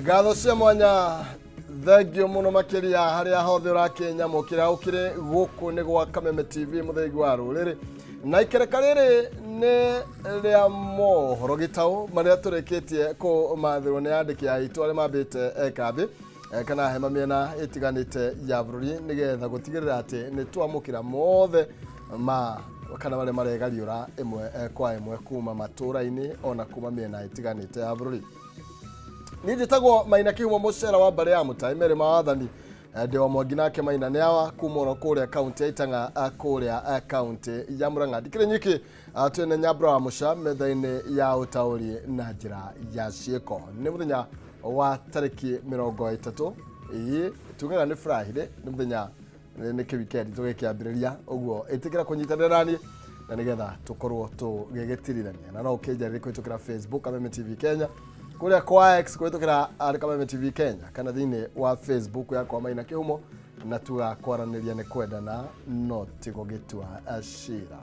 Ngatho cia mwanya, thengio mũno makĩria harĩa hothe ũrakĩnyamũkĩra ũkĩrĩ gũkũ nĩ gwa Kameme TV, mũthĩgi wa rũrĩrĩ, na ikereka rĩrĩ nĩ rĩa mohoro gĩtaũ marĩa tũrĩkĩtie kũmathĩrwo nĩ andĩki aitũ arĩa mambĩte kambĩ kana hema mĩena ĩtiganĩte ya bũrũri nĩgetha gũtigĩrĩra atĩ nĩ twamũkĩra mothe ma kana marĩa maregariũra ĩmwe kwa ĩmwe kuma matũũra-inĩ ona kuma mĩena ĩtiganĩte ya bũrũri. Niĩ njĩtagwo Maina Kĩhumo, mũcera wa mbarĩ ya mũtai merĩ ma wathani. Ndĩ wa Mwangi nake Maina nĩ awa kuma oro kũrĩa kaunti ya Itang'a, kũrĩa kaunti ya Murang'a. Ndikĩrĩ nyiki, twĩna Nyambura wa Mũca metha-inĩ ya ũtaũri na njĩra ya ciĩko. Nĩ mũthenya wa tarĩki 30, ĩĩ tugaga nĩ Friday, nĩ mũthenya nĩ kĩ weekend tũgĩkĩambĩrĩria ũguo. Ĩtĩkĩra kũnyitanĩra naniĩ na nĩgetha tũkorwo tũgĩgĩtirithania, na no ũkĩnjarĩrie kũhĩtũkĩra Facebook Kameme TV Kenya, kũrĩa kwa X kũhĩtũkĩra arĩ Kameme TV Kenya, kana thĩinĩ wa Facebook yakwa Maina Kĩhumo. Na tuga kwaranĩria nĩ kwendana no ti gũgĩtua cira.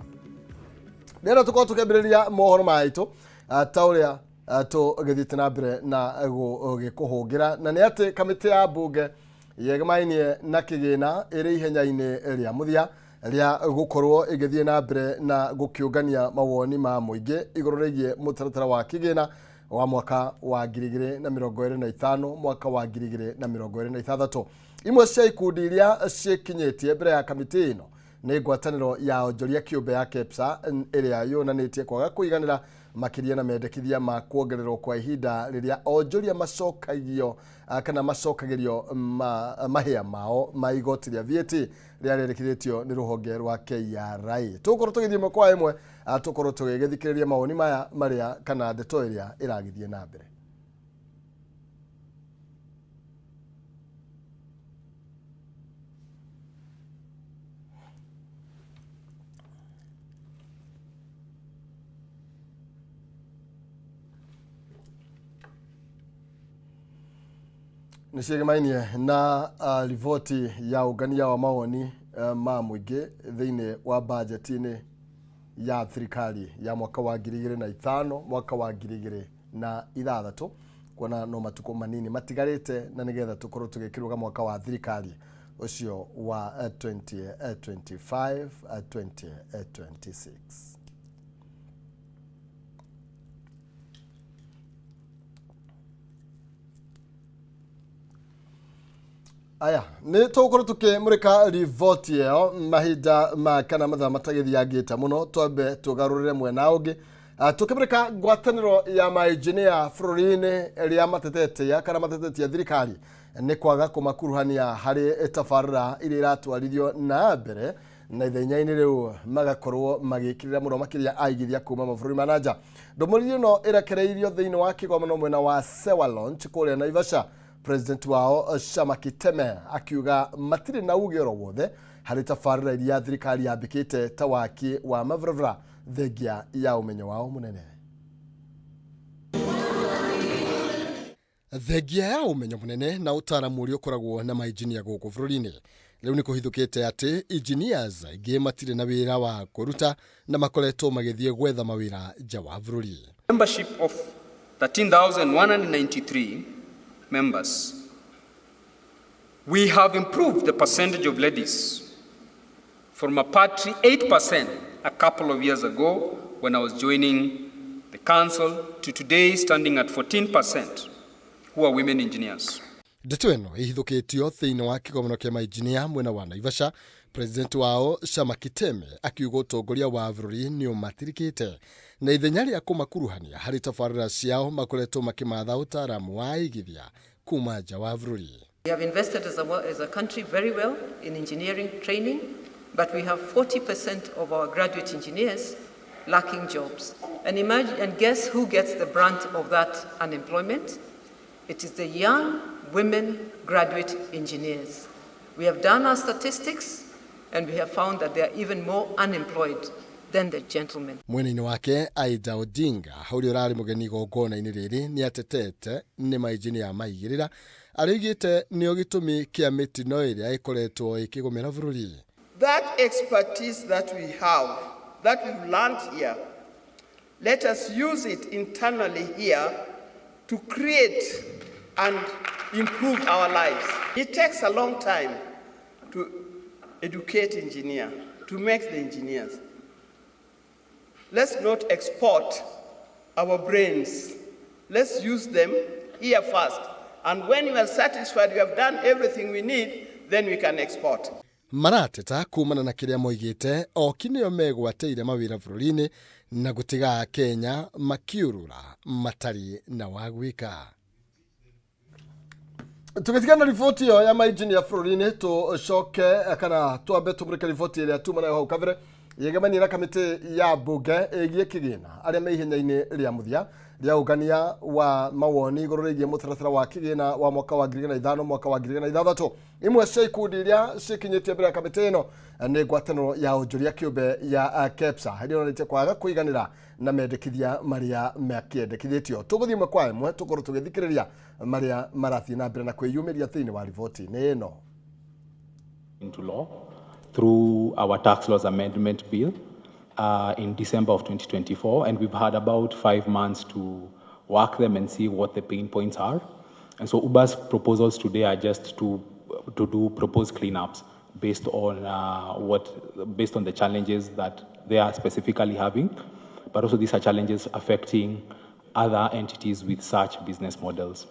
Rĩrĩa tũkorwo tũkĩambĩrĩria mohoro maitũ ta ũrĩa tũgĩthiĩte na mbere na gũgĩkũhũngĩra, na nĩ atĩ kamĩtĩ ya mbunge yegemainie na kĩgĩna ĩrĩ ihenya-inĩ rĩa mũthia rĩa gũkorwo ĩgĩthiĩ na mbere na gũkĩũngania mawoni ma mũingĩ igũrũ rĩgiĩ mũtaratara wa kĩgĩna wa mwaka wa 2025 mwaka wa 2026. Imwe cia ikundi iria ciĩkinyĩtie mbere ya kamĩtĩ ĩno nĩ ngwatanĩro ya onjoria kĩũmbe ya KEPSA, ĩrĩa yonanĩtie kwaga kũiganĩra makĩria na mendekithia ma kuongererwo kwa ihinda rĩrĩa onjoria macokagio kana macokagĩrio mahĩa mao ma igoti rĩa VAT rĩrĩa rĩendekithĩtio nĩ rũhonge rwa KRA. Tũgũkorwo tũgĩthiĩ ĩmwe kwa ĩmwe, tũkorwo tũgĩgĩthikĩrĩria mawoni maya marĩa kana ndeto ĩrĩa ĩragĩthiĩ na mbere. Nĩ ciĩgemainie na riboti ya ũngania wa mawoni ma mũingĩ thĩinĩ wa bajeti-inĩ ya thirikari ya mwaka wa 2005 mwaka wa 2006, kuona no matukũ manini matigarĩte na nĩgetha tũkorwo tũgĩkĩrũga mwaka wa thirikari ũcio wa 2025 2026. Aya nĩ tũgũkorwo tũkĩmũrĩka riboti ĩyo mahinda ma kana mathaa matagĩthiangĩte mũno. Twambe tũgarũrĩre mwena ũngĩ. Tũkĩmũrĩka ngwatanĩro ya mainjinia bũrũri-inĩ ĩrĩa matetetia kana matetetie thirikari nĩ kwaga kũmakuruhania harĩ tabarĩra iria iratwarithio na mbere, na ithenya-inĩ rĩu magakorwo magĩkĩrĩra mũno makĩria aigithia kuma mabũrũri ma nanja. Ndũmĩrĩri ĩno ĩrekereirio thĩinĩ wa kĩgomano mwena wa Sewa Launch kũrĩa Naivasha. President wao Shama Kiteme akiuga matirĩ na uge oro wothe harĩ tabarĩra iria thirikari yambĩkĩte ta waki wa mabarabara, thengia ya ũmenyo wao mũnene. Thengia ya ũmenyo mũnene na ũtaaramu ũrĩa ũkoragwo na mainjinia gũkũ bũrũri-inĩ, rĩu nĩ kũhithũkĩte atĩ engineers aingĩ matirĩ na wĩra wa kũruta na makoretwo magĩthiĩ gwetha mawĩra nja wa bũrũri. Membership of 13,193 members. We have improved the percentage of ladies from a paltry 8% a couple of years ago when I was joining the council to today standing at 14% who are women engineers. Ndeto ĩno ĩhithũkĩtio thĩinĩ wa kĩgomano kĩa mainjinia mwena wa Naivasha, president wao Shama Kiteme akiuga ũtongoria wa bũrũri nĩ ũmatirikĩte na ithenya rĩa kũmakuruhania harĩ tabarĩra ciao makoretwo makĩmatha ũtaaramu wa aigithia kuma nja wa bũrũri. We have invested as a country very well in engineering training, but we have 40% of our graduate engineers lacking jobs. And imagine, and guess who gets the brunt of that unemployment? It is the young women graduate engineers. We have done our statistics and we have found that they are even more unemployed than the gentlemen. Mwena-inĩ wake Aida Odinga, ũrĩa ũrarĩ mũgeni igongona-inĩ rĩrĩ, nĩ atetete nĩ mainjinia maigĩrĩra arĩoigĩte nĩo gĩtũmi kĩa mĩtino ĩrĩa ĩkoretwo ĩkĩgũmĩra bũrũri. That expertise that we have, that we've learned here, let us use it internally here to create and improve our lives. It takes a long time to educate engineer, to make the engineers. Let's not export our brains. Let's use them here first. And when we are satisfied we have done everything we need, then we can export. Marateta kumana na kĩrĩa moigĩte oki nĩo megwatĩire mawĩra bũrũri-inĩ na gũtiga Kenya makiũrũra matarĩ na wa gwĩka. Tũgĩtigana riboti ĩyo ya mainjinia bũrũri-inĩ, tũcoke kana twambe tũmũrĩke riboti ĩrĩa tuma nayo hau kabere yegemanie na kamĩtĩ ya mbunge ĩgiĩ kĩgĩna arĩa me ihenya-inĩ rĩa mũthia rĩa ũngania wa mawoni igũrũ rĩgiĩ mũtaratara wa kĩgĩna wa mwaka wa 2005 mwaka wa 2006. Imwe cia ikundi iria cikinyĩtie mbere ya kamĩtĩ ĩno nĩ ngwatanĩro ya onjoria kĩũmbe ya KEPSA, ĩrĩa yonanĩtie kwaga kũiganĩra na mendekithia marĩa makĩendekithĩtio. Tũgũthiĩ ĩmwe kwa ĩmwe tũkorwo tũgĩthikĩrĩria marĩa marathiĩ na mbere na kwĩyumĩria thĩinĩ wa riboti-inĩ ĩno. Into law through our Tax Laws Amendment Bill in December of 2024, and we've had about 5 months to work them and see what the pain points are. And so Uber's proposals today are just to do proposed cleanups based on the challenges that they are specifically having, but also these are challenges affecting other entities with such business models.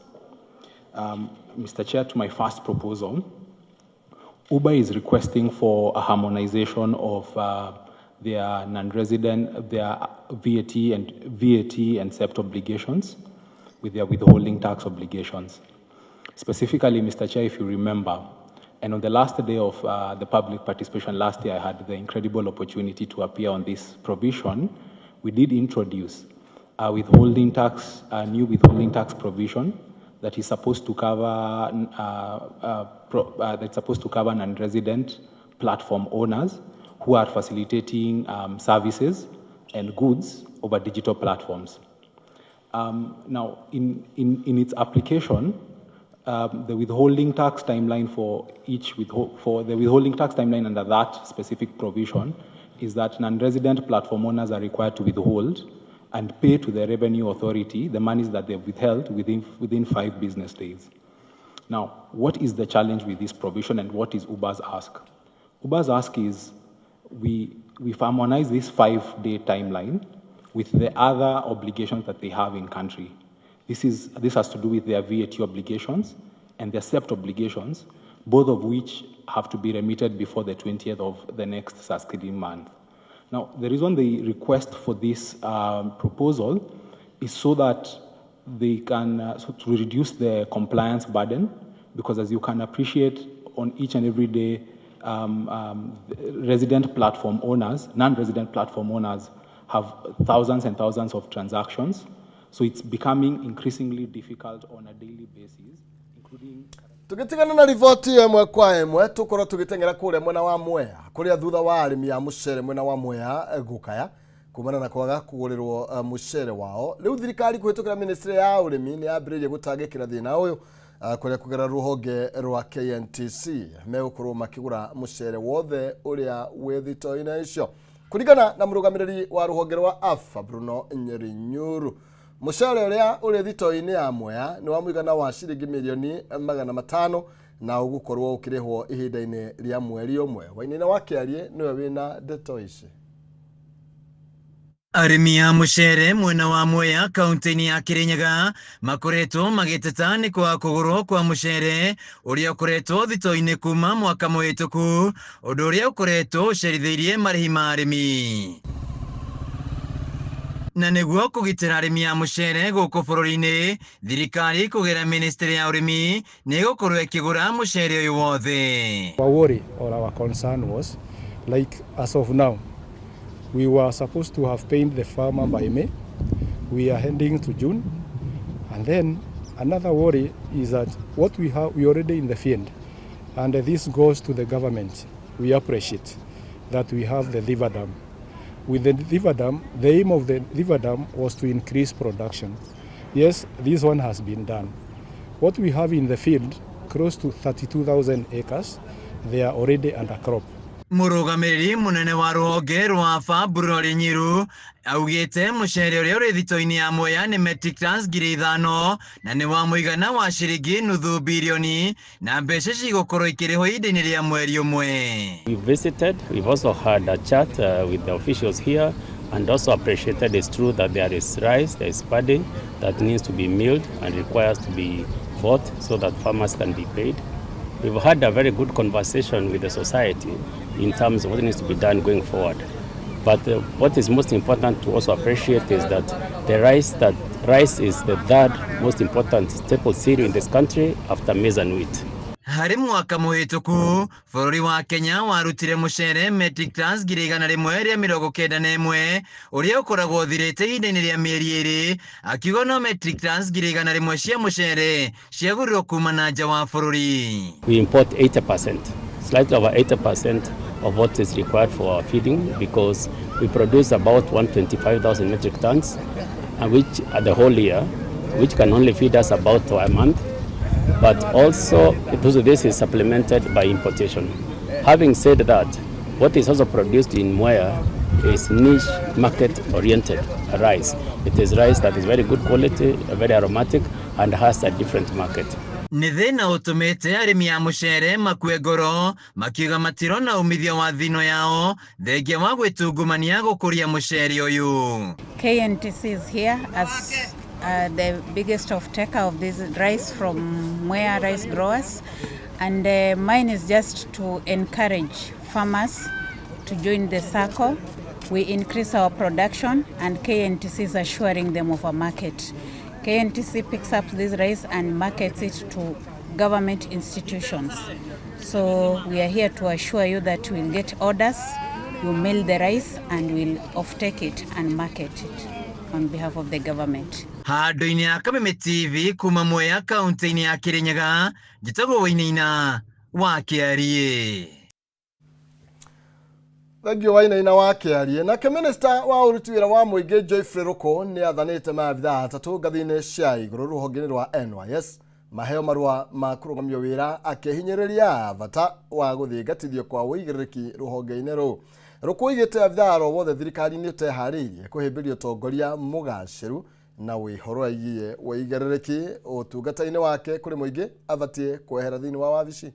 Mr. Chair, to my first proposal, Uber is requesting for a harmonization of their non-resident, their VAT and CEPT obligations with their withholding tax obligations. Specifically, Mr. Chair, if you remember, and on the last day of the public participation last year, I had the incredible opportunity to appear on this provision. We did introduce a new withholding tax provision that's supposed to cover non-resident platform owners who are facilitating services and goods over digital platforms. Now, in its application, the withholding tax timeline under that specific provision is that non-resident platform owners are required to withhold and pay to the revenue authority the monies that they've withheld within 5 business days. Now, what is the challenge with this provision and what is Uber's ask? Uber's ask is we harmonize this 5-day timeline with the other obligations that they have in country. This has to do with their VAT obligations and their CEPT obligations, both of which have to be remitted before the 20th of the next succeeding month. Now, the reason they request for this proposal is so that they can so to reduce the compliance burden, because as you can appreciate, on each and every day, resident platform owners, non-resident platform owners, have thousands and thousands of transactions. So it's becoming increasingly difficult on a daily basis, including Tũgĩtigana na riboti ĩmwe kwa ĩmwe, tũkorwo tũgĩteng'era kũrĩa mwena wa Mwea, kũrĩa thutha wa arĩmi a mũcere mwena wa Mwea gũkaya kumana na kwaga kũgũrĩrwo mũcere wao, rĩu thirikari kũhĩtũkĩra ministry ya ũrĩmi nĩ yambĩrĩirie gũtangĩkĩra thĩna ũyũ, kũrĩa kũgerera rũhonge rwa KNTC megũkorwo makĩgũra mũcere wothe ũrĩa wĩ thito-inĩ icio. Kũringana na mũrũgamĩrĩri wa rũhonge rwa AFA, Bruno Nyerinyuru, mũcere ũrĩa ũrĩ thito-inĩ ya Mwea nĩ wa mũigana wa ciringi mirioni 500 na ũgũkorwo ũkĩrĩhwo ihinda-inĩ rĩa mweri ũmwe. Wainaina wa Kĩarie nĩwe wĩna ndeto ici. Arĩmi a mũcere mwena wa Mwea kaunti-inĩ ya Kirinyaga makoretwo magĩteta nĩ kwaga kũgũrwo kwa mũcere ũrĩa ũkoretwo thito-inĩ kuma mwaka mũhĩtũku, ũndũ ũrĩa ũkoretwo ũcerithĩirie marĩhi ma arĩmi. Na nĩguo kũgitĩra arĩmi a mũcere gũkũ bũrũri-inĩ, thirikari kũgerera ministry ya ũrĩmi nĩ ĩgũkorwo ĩkĩgũra mũcere ũyũ wothe. Our worry or our concern was, like, as of now, we were supposed to have paid the farmer by May. We are heading to June. And then another worry is that what we have, we already in the field. And this goes to the government. We appreciate that we have the Thiba Dam. With the Thiba Dam, the aim of the Thiba Dam was to increase production. Yes, this one has been done. What we have in the field, close to 32,000 acres, they are already under crop. Mũrũgamĩrĩri mũnene wa rũhonge rwa AFA Burori Nyiru augĩte mũcere ũrĩa ũrĩ thito-inĩ ya Mwea nĩ metric tons 5,000 na nĩ wa mũigana wa ciringi nuthu birioni na mbeca cigũkorwo ikĩrĩhwo ihinda-inĩ rĩa mweri ũmwe. We visited, we've also had a chat with the officials here and also appreciated it's true that there is rice, there is paddy that needs to be milled and requires to be bought so that farmers can be paid. We've had a very good conversation with the society in terms of what needs to be done going forward. But what is most important to also appreciate is that the rice is the third most important staple cereal in this country after maize and wheat. Harĩ mwaka mũhĩtũku bũrũri wa Kenya warutire mũcere metric tons 191,000 ũrĩa ũkoragwo ũthirĩte ihinda-inĩ rĩa mĩeri 2, akiuga no metric tons 100,000 cia mũcere ciagũrirwo kuma na nja wa bũrũri. We import 80%, slightly over 80% of what is required for our feeding, because we produce about 125,000 metric tons, and which at the whole year, which can only feed us about a month. But also, this is supplemented by importation. Having said that, what is also produced in Mwea is niche market-oriented rice. It is rice that is very good quality, very aromatic, and has a different market. Nĩ thĩna ũtũmĩte arĩmi a mũcere makue ngoro makiuga matirona umithio wa thino yao thengia wa gwĩtungumania gũkũria mũcere ũyũ. KNTC is here as the biggest off-taker of this rice from Mwea rice growers, and mine is just to encourage farmers to join the circle. We increase our production, and KNTC is assuring them of a market. KNTC picks up this rice and markets it to government institutions. So we are here to assure you that we'll get orders, you mill the rice, and we'll off-take it and market it on behalf of the government. Handũ-inĩ ya Kameme TV kuma Mwea kaunti-inĩ ya Kirinyaga, njĩtagwo Wainaina wa Kĩariĩ. Thengiũ Wainaina wa Kĩariĩ. Nake minista wa ũruti wĩra wa mũingĩ Geoffrey Ruku nĩ athanĩte maabithaa atatũ ngathĩ-inĩ cia igũrũ rũhonge-inĩ rwa NYS maheo marũa ma kũrũgamio wĩra, akĩhinyĩrĩria bata wa gũthingatithio kwa ũigĩrĩrĩki rũhonge-inĩ rũu. Ruku oigĩte abithaa oro wothe thirikari-inĩ ũteharĩirie kũhĩmbĩria ũtongoria mũgacĩru na wĩhoroigie ũigĩrĩrĩki ũtungata-inĩ wake kũrĩ mũingĩ abatiĩ kwehera thĩinĩ wa wabici.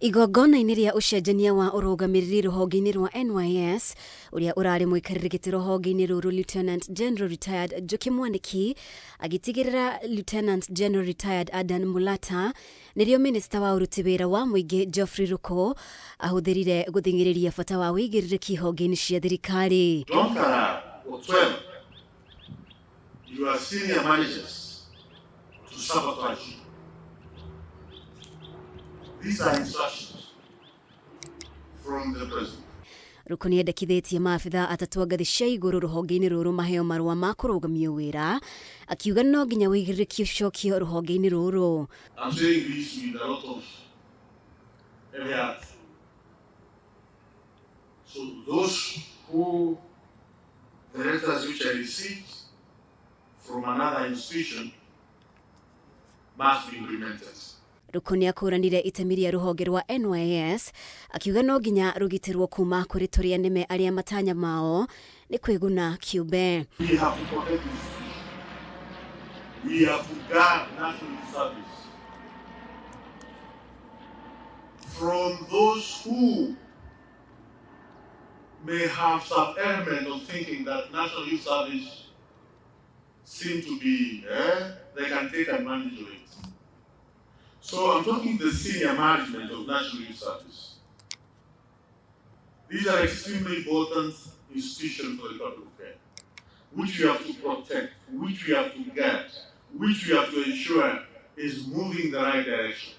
Igongona-inĩ rĩa ũcenjania wa ũrũgamĩrĩri rũhonge-inĩ rwa NYS ũrĩa ũrarĩ mũikarĩri gĩtĩ rũhonge-inĩ rũrũ Lieutenant General Retired Njoki Mwaniki agĩtigĩrĩra Lieutenant General Retired Adan Mulata nĩrĩo minista wa ũruti wĩra wa mũingĩ Geoffrey Ruku ahũthĩrire gũthing'ĩrĩria bata wa ũigĩrĩrĩki honge-inĩ cia thirikari. Don't allow or tell your senior managers to sabotage you. These are instructions from the president. Ruku nĩendekithĩtie maabithaa atatũ a ngathĩ cia igũrũ rũhonge-inĩ rũrũ maheo marũa ma kũrũgamio wĩra, akiuga no nginya ũigĩrĩrĩki ũcokio rũhonge-inĩ rũrũ. I'm saying this with a lot of heavy heart. So those who, the letters which I received from another institution must be implemented. Ruku nĩakũranire itemi rĩa rũhonge rwa NYS akiuga no nginya rũgitĩrwo kuma kũrĩ tũrĩa nĩme arĩa matanya mao nĩ kwĩguna kĩũmbe. We have to protect the institution. We have to guard national service from those who may have some element of thinking that National Youth Service seem to be, they can take advantage of it. So I'm talking to the senior management of National Youth Service. These are extremely important institutions for the Republic of Kenya, which we have to protect, which we have to guard, which we have to ensure is moving in the right direction.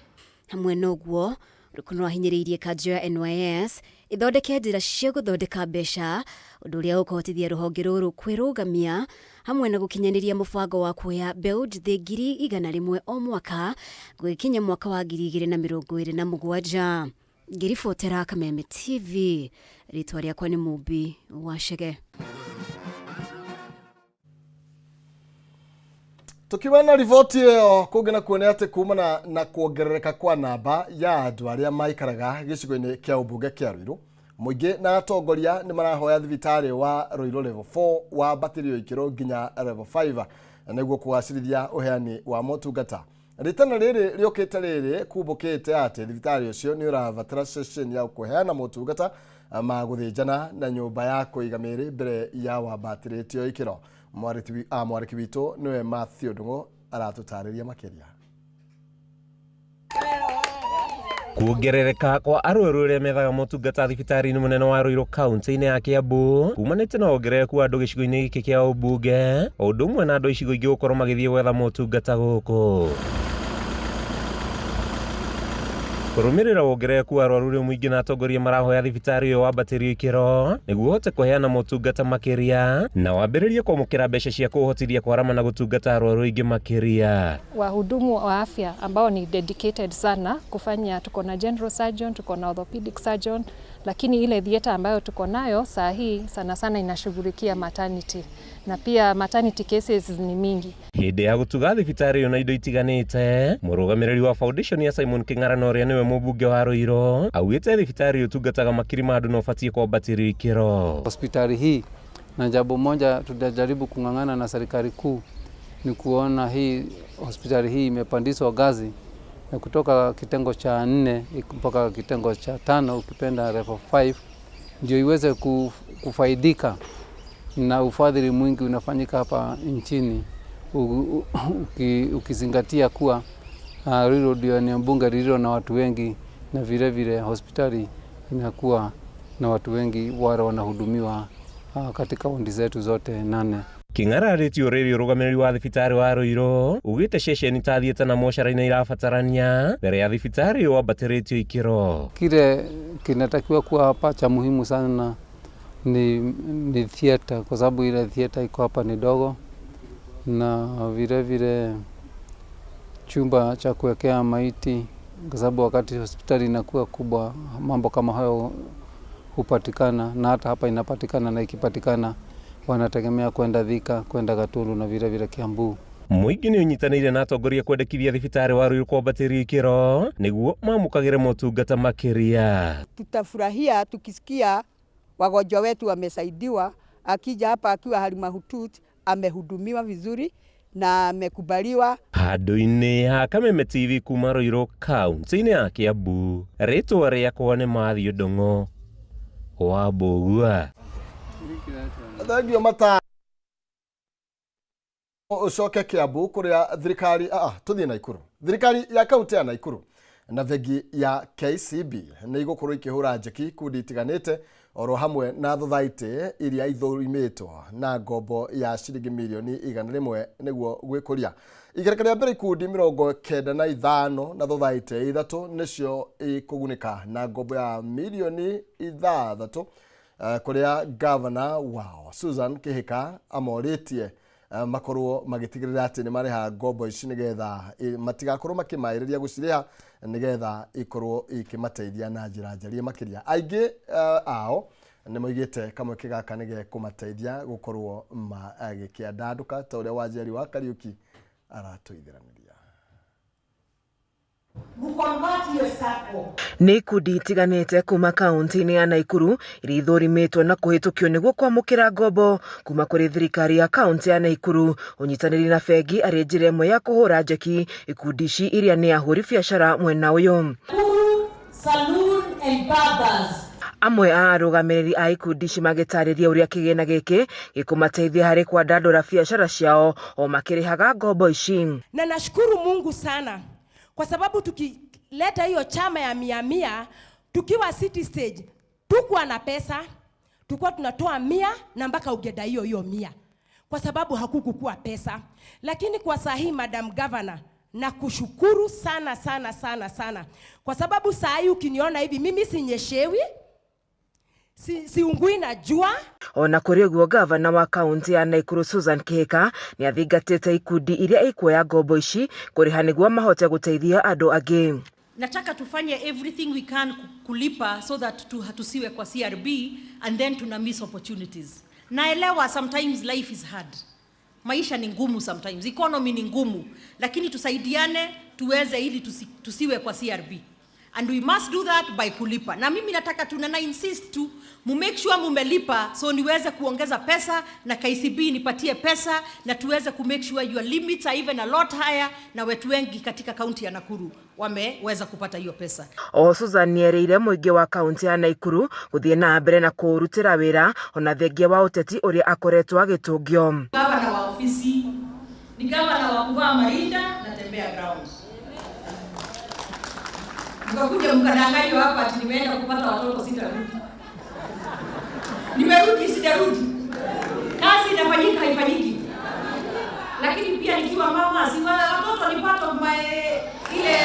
Hamwe noguo Ruku no ahinyĩrĩirie kanjũ ya NYS Ĩthondeke njĩra cia gũthondeka mbeca, ũndũ ũrĩa ũkũhotithia rũhonge rũrũ kwĩrũgamia hamwe na gũkinyanĩria mũbango wa kuoya mbeũ njĩthĩ 100,000 o mwaka gũgĩkinya mwaka wa 2027. Ngĩribotera Kameme TV, rĩtwa rĩakwa nĩ Mũmbi wa Chege. Tukiuma na riboti ĩyo kũngĩ na kuona atĩ kumana na kuongerereka kwa namba ya andũ arĩa maikaraga gĩcigo-inĩ kĩa ũmbunge kĩa Ruiru, mũingĩ na atongoria nĩ marahoya thibitarĩ wa Ruiru level 4 wambatĩrio ikĩro nginya level 5 nĩguo kũgacĩrithia ũheani wa motungata. Rĩtana rĩrĩ rĩũkĩte rĩrĩ kumbũkĩte atĩ thibitarĩ ũcio nĩ ũrabatara ceceni ya kũheana motungata ma gũthĩnjana na nyũmba ya kũiga mĩĩrĩ mbere ya wambatĩrĩtio ikĩro. Mwarĩki witũ nĩwe Matthew Ndung'u aratũtarĩria makĩria. Kuongerereka kwa arwaru arĩa methaga motungata thibitarĩ-inĩ mũnene wa Ruiru kaunti-inĩ ya Kiambu kumanĩte na wongerereku wa andũ gĩcigo-inĩ gĩkĩ kĩa ũmbunge, o ũndũ ũmwe na andũ a icigo ingĩ gũkorwo magĩthiĩ gwetha motungata gũkũ. Kũrũmĩrĩra wongerereku wa arwaru rĩu mũingĩ na atongoria marahoya thibitarĩ ũyũ wambatĩrio ikĩro nĩguo ũhote kũheana motungata makĩria na wambĩrĩrie kwamũkĩra mbeca cia kũũhotithia kwarama na gũtungata arwaru aingĩ makĩria. Wahudumu wa afya ambao ni dedicated sana kufanya, tuko na general surgeon, tuko na orthopedic surgeon, lakini ile theater ambayo tuko nayo saa hii sana sana inashughulikia maternity na pia maternity cases ni mingi. Hĩndĩ ya gũtuga thibitarĩ ĩyo na indo itiganĩte, mũrũgamĩrĩri wa foundation ya Simon Kĩng'ara na ũrĩa nĩwe mũmbunge wa Ruiru augĩte thibitarĩ ĩyo ĩtungataga makiri ma andũ na ũbatiĩ kwambatĩrio ikĩro. Hospitali hii na jambo moja tutajaribu kung'ang'ana na serikali kuu ni kuona hii hospitali hii imepandishwa ngazi na kutoka kitengo cha 4 mpaka kitengo cha 5, ukipenda level 5, ndio iweze kufaidika na ufadhili mwingi unafanyika hapa nchini, ukizingatia kuwa Ruiru ndio eneo bunge lililo na watu wengi na vile vile hospitali inakuwa na watu wengi wale wanahudumiwa katika wodi zetu zote 8. Kĩng'ara arĩtie ũrĩrĩ ũrũgamĩrĩri wa thibitarĩ wa Ruiru ugĩte ceceni ta thieta na mocarĩ-inĩ irabatarania mbere ya thibitarĩ ĩyo wambatĩrĩtio ikĩro. Kile kinatakiwa kuwa hapa cha muhimu sana ni theater, kwa sababu ile theater iko hapa ni dogo, na vile vile chumba cha kuwekea maiti, kwa sababu wakati hospitali inakuwa kubwa mambo kama hayo hupatikana, na hata hapa inapatikana, na ikipatikana wanategemea kwenda Thika, kwenda Gatundu na vile vile Kiambu. Mũingĩ nĩ ũnyitanĩire na atongoria kwendekithia thibitarĩ wa Ruiru kwambatĩrio ikĩro nĩguo mamũkagĩre motungata makĩria. Tutafurahia tukisikia wagonjwa wetu wamesaidiwa, akija hapa akiwa hali mahututi amehudumiwa vizuri na amekubaliwa. Handũ-inĩ ha Kameme TV kuma Ruiru kaunti-inĩ ya Kiambu, rĩtwa rĩakwa nĩ Matthew Ndung'u wa Mbũgua. Thengio mata ucoke Kiambu kuria thirikari tuthiĩ Naikuru. Thirikari ya kaunti ya Naikuru na bengi ya KCB nĩ igũkorwo ikĩhũra njeki ikundi itiganĩte oro hamwe na thothaitĩ iria ithũrimĩtwo na ngombo ya ciringi mirioni 100 nĩguo gwĩkũria. Igereka rĩa mbere ikundi 95 na thothaitĩ 3 nĩcio ikũgunĩka na ngombo ya mirioni 6 kũrĩa gavana wao Susan Kihika amorĩtie makorwo magĩtigĩrĩra atĩ nĩ marĩha ngombo ici nĩgetha matigakorwo makĩmaĩrĩria gũcirĩha nĩgetha ikorwo ikĩmateithia na njĩra njarie makĩria. Aingĩ ao nĩ moigĩte kamweke gaka nĩ gekũmateithia gũkorwo magĩkĩandandũka ta ũrĩa Wanjeri wa Kariũki aratũithĩranĩria. Nĩ ikundi itiganĩte kuma kaunti-inĩ ya Naikuru iria ithũrimĩtwo na kũhĩtũkio nĩguo kwamũkĩra ngombo kuma kũrĩ thirikari ya kaunti ya Naikuru ũnyitanĩri na bengi arĩ njĩra ĩmwe ya kũhũra njeki ikundi ici iria nĩ ahũri biacara mwena ũyũ. Saloon and barbers. Amwe a arũgamĩrĩri a ikundi ici magĩtarĩria ũrĩa kĩgĩna gĩkĩ gĩkũmateithia harĩ kwandandũra biacara ciao o makĩrĩhaga ngombo ici. Na nashukuru Mungu sana kwa sababu tukileta hiyo chama ya 100 tukiwa city stage tukuwa na pesa, tulikuwa tunatoa 100 na mpaka ugeda hiyo hiyo 100 kwa sababu hakukukua pesa. Lakini kwa saa hii Madam Governor, na kushukuru sana sana sana sana kwa sababu saa hii ukiniona hivi mimi sinyeshewi, Si, siungui na jua. Ona kũrĩ ũguo, gavana wa kaunti ya Naikuru Susan Kihika nĩ athingatĩte ikundi iria ikuoya ngombo ici kũrĩha nĩguo mahote gũteithia andũ angĩ. Nataka tufanye everything we can kulipa so that tusiwe kwa CRB and then tuna miss opportunities. Naelewa sometimes life is hard. Maisha ni ngumu sometimes, economy ni ngumu, lakini tusaidiane tuweze ili tusiwe kwa CRB. And we must do that by kulipa. Na mimi nataka tuna na insist tu mu make sure mumelipa so niweze kuongeza pesa na KCB nipatie pesa na tuweze ku make sure your limits are even a lot higher na wetu wengi katika kaunti ya Nakuru wameweza kupata hiyo pesa. Oho Susan nĩerĩire mũingĩ wa kaunti ya Naikuru gũthiĩ na mbere na kũũrutĩra wĩra ona thengia wa ũteti ũrĩa akoretwo agĩtũngio. Gavana wa ofisi ni gavana wa kuvaa marinda na tembea grounds. Mkakuja mkadanganywa hapa ati nimeenda kupata watoto, sitarudi. Nimerudi, sijarudi. Kazi inafanyika, haifanyiki. Lakini pia nikiwa mama, si watoto ni part of my ile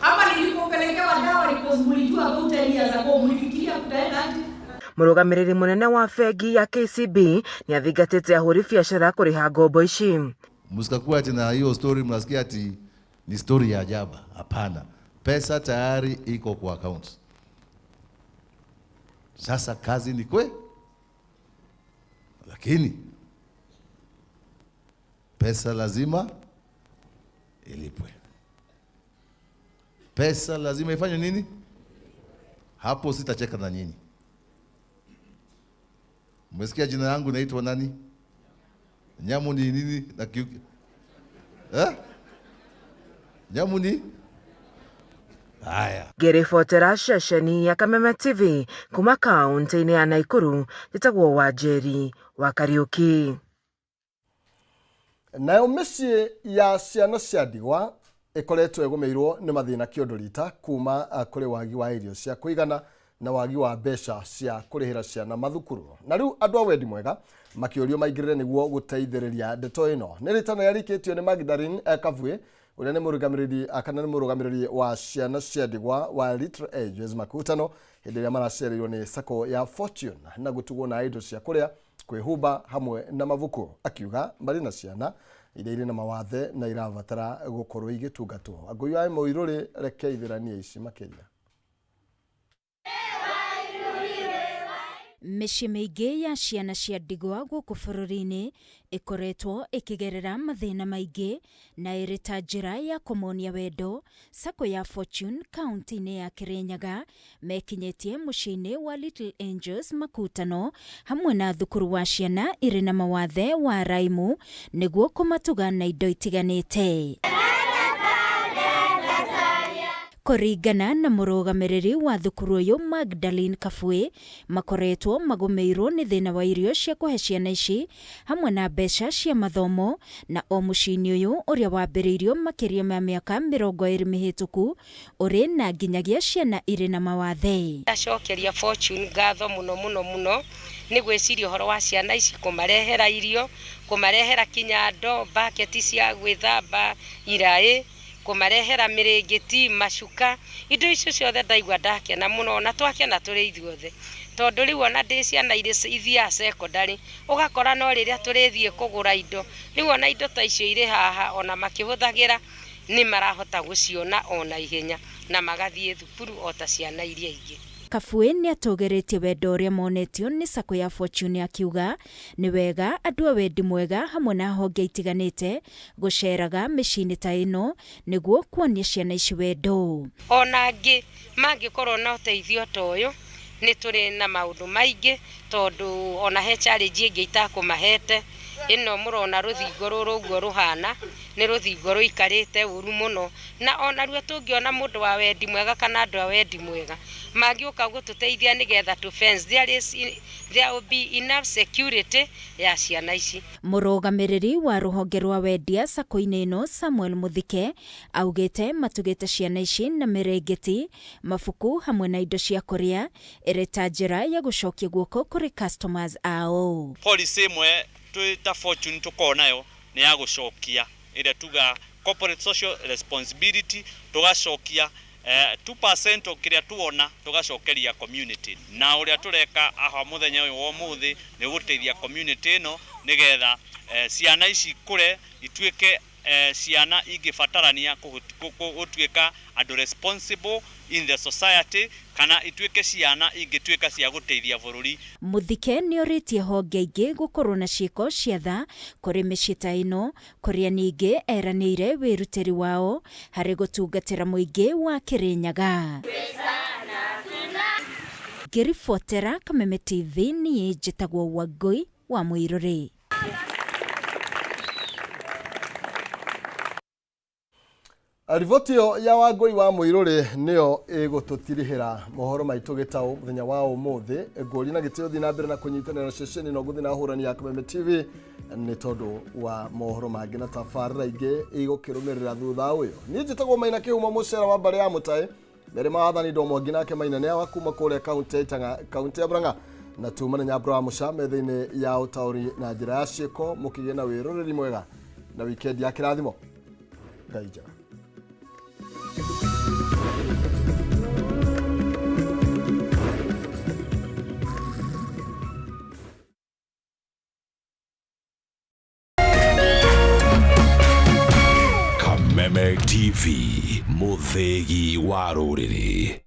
hapa nilipopelekewa dawa because mlijua about 10 years ago, mlifikiria kutaenda aje? Mũrũgamĩrĩri mũnene wa bengi ya KCB nĩ athingatĩte ahũri biacara kũrĩha ngombo ici. Msikakuwa ati na hiyo story mnasikia ati ni story ya jaba. Hapana, pesa tayari iko kwa account. Sasa kazi ni kwe, lakini pesa lazima ilipwe. Pesa lazima ifanye nini? Hapo sitacheka na nyinyi. Umesikia jina langu naitwa nani? Nyamu ni nini na kiu? Eh? Nyamu ni? Haya. Ngĩribotera ceceni ya Kameme TV kuma kaunti-inĩ ya Naikuru, njĩtagwo Wanjeri wa Kariũki. Nayo mĩciĩ ya ciana cia ndigwa ĩkoretwo ĩgũmĩirwo nĩ mathĩna kĩondo rita kuma kũrĩ wagi wa irio cia kũigana na wagi wa mbeca cia kũrĩhĩra ciana mathukuru. Na rĩu andũ a wendi mwega makĩũrio maingĩrĩre nĩguo gũteithĩrĩria ndeto ĩno. Nĩ rĩtana rĩarĩkĩtio nĩ Magdalene Kavue ũrĩa nĩ mũrũgamĩrĩri kana nĩ mũrũgamĩrĩri wa ciana cia ndigwa wa Little Angels Makutano hĩndĩ ĩrĩa maracereirwo nĩ sacco ya Fortune na gũtugwo na indo cia kũrĩa, kwĩhumba hamwe na mabuku. Akiuga marĩ na ciana iria irĩ na mawathe na irabatara gũkorwo igĩtungatwo. Angũi wa Mũirũrĩ reke ithĩranie ici makĩria. Mĩciĩ mĩingĩ ya ciana cia ndigwa gũkũ bũrũri-inĩ ĩkoretwo ĩkĩgerera mathĩna maingĩ na ĩrĩ ta njĩra ya kũmonia wendo. Sacco ya Fortune kaunti-inĩ ya Kirinyaga mekinyĩtie mũciĩ-inĩ wa Little Angels Makutano hamwe na thukuru wa ciana irĩ na mawathe wa Raimu nĩguo kũmatuga na indo itiganĩte. Kũringana na mũrũgamĩrĩri wa thukuru ũyũ Magdalene Kabue, makoretwo magũmĩirwo nĩ thĩna wa irio cia kũhe ciana ici hamwe na mbeca cia mathomo, na o mũciĩ-inĩ ũyũ ũrĩa wambĩrĩirio makĩria ma mĩaka 20 mĩhĩtũku ũrĩ na nginyagia ciana irĩ na mawathe. Ndacokeria Fortune ngatho mũno mũno mũno nĩ gwĩciria ũhoro wa ciana ici, kũmarehera irio, kũmarehera kinya ndoo, bucket cia gwĩthamba, iraĩ, kũmarehera mĩrĩngĩti, macuka, indo icio ciothe. Ndaigua ndakena mũno na twakena tũrĩ ithuothe, tondũ rĩu ona ndĩ ciana irĩ ithiaga secondary, ũgakora no rĩrĩa tũrĩthiĩ kũgũra indo, rĩu ona indo ta icio irĩ haha ona makĩhũthagĩra nĩ marahota gũciona ona ihenya na magathiĩ thukuru o ta ciana iria ingĩ. Kabue nĩ atũgĩrĩtie wendo ũrĩa monetio nĩ sacco ya Fortune, akiuga nĩ wega andũ a wendi mwega hamwe na honge itiganĩte gũceraga mĩciĩ-inĩ ta ĩno nĩguo kuonia ciana ici wendo. Ona angĩ mangĩkorwo na ũteithio ta ũyũ, nĩ tũrĩ na maũndũ maingĩ, tondũ ona he challenge ĩngĩ itakũmahete ĩno. Mũrona rũthingo rũrũ ũguo rũhana nĩ rũthingo rũikarĩte ũru mũno, na onaruo tũngĩona mũndũ wa wendi mwega kana andũ a wendi mwega mangĩũka gũtũteithia nĩgetha tũ fence, there will be enough security ya ciana ici. Mũrũgamĩrĩri wa rũhonge rwa wendia sacco-inĩ ĩno Samuel Muthike augĩte matugĩte ciana ici na mĩrĩngĩti, mabuku hamwe na indo cia kũrĩa ĩrĩ ta njĩra ya gũcokia guoko kũrĩ customers ao. Policy ĩmwe twĩ ta Fortune tũkoragwo nayo nĩ ya gũcokia ĩrĩa tuga corporate social responsibility, tũgacokia 2% o kĩrĩa tuona tũgacokeria community. Na ũrĩa tũreka aha mũthenya ũyũ wa ũmũthĩ nĩ gũteithia community ĩno nĩgetha ciana ici ikũre ituĩke ciana ingĩbatarania gũtuĩka andũ responsible in the society kana ituĩke ciana ingĩtuĩka cia gũteithia bũrũri. Muthike nĩorĩtie honge ingĩ gũkorwo na ciĩko cia tha kũrĩ mĩciĩ ta ĩno kũrĩa ningĩ eranĩire wĩrutĩri wao harĩ gũtungatĩra mũingĩ wa Kĩrĩnyaga. Ngĩribotera Kameme TV niĩ njĩtagwo Wangũi wa Mũirũrĩ. Riboti ĩyo ya Wangũi wa Mũirũrĩ nĩyo ĩgũtũtirihĩra mohoro maitũ gĩtaũ mũthenya wa ũmũthĩ. Ngũria na gĩtĩo thiĩ na mbere na kũnyitanĩra na ceceni ĩno ngũthi na hũrani ya Kameme TV nĩ tondũ wa mohoro mangĩ na tabarĩra ingĩ igũkĩrũmĩrĩra thutha ũyũ. Niĩ njĩtagwo Maina Kĩhumo mũcera wa mbarĩ ya Mũtaĩ mbere ma wathani ndo mwangi nake Maina nĩ awa kuma kũrĩa kaunti ya Itang'a kaunti ya Murang'a na tuma na Nyambura wa Mũca metha-inĩ ya ũtaũri na njĩra ya ciĩko mũkĩgĩe na wĩroreri mwega na wikendi ya kĩrathimo. Ngai njega. Kameme TV, mũthĩgi wa rũrĩrĩ.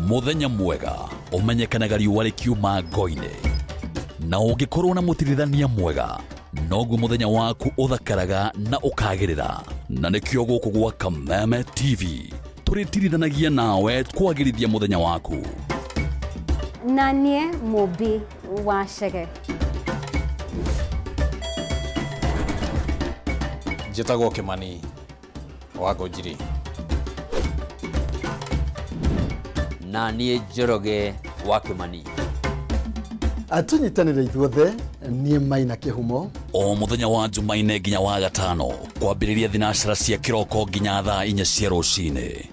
Mũthenya mwega ũmenyekanaga riũa rĩkiuma ngo-inĩ, na ũngĩkorwo na mũtirithania mwega noguo mũthenya waku ũthakaraga na ũkagĩrĩra. Na nĩkĩo gũkũ gwa Kameme TV tũrĩtirithanagia nawe kwagĩrithia mũthenya waku. Na niĩ Mũmbi wa Chege. Njĩtagwo Kĩmani wa Ngũnjiri. Na niĩ Njoroge wa Kĩmani. Tũnyitanĩre ithuothe, niĩ Maina Kĩhumo. O mũthenya wa Jumaine nginya wa Gatano kwambĩrĩria thinacara cia kĩroko nginya thaa 4 cia rũcinĩ.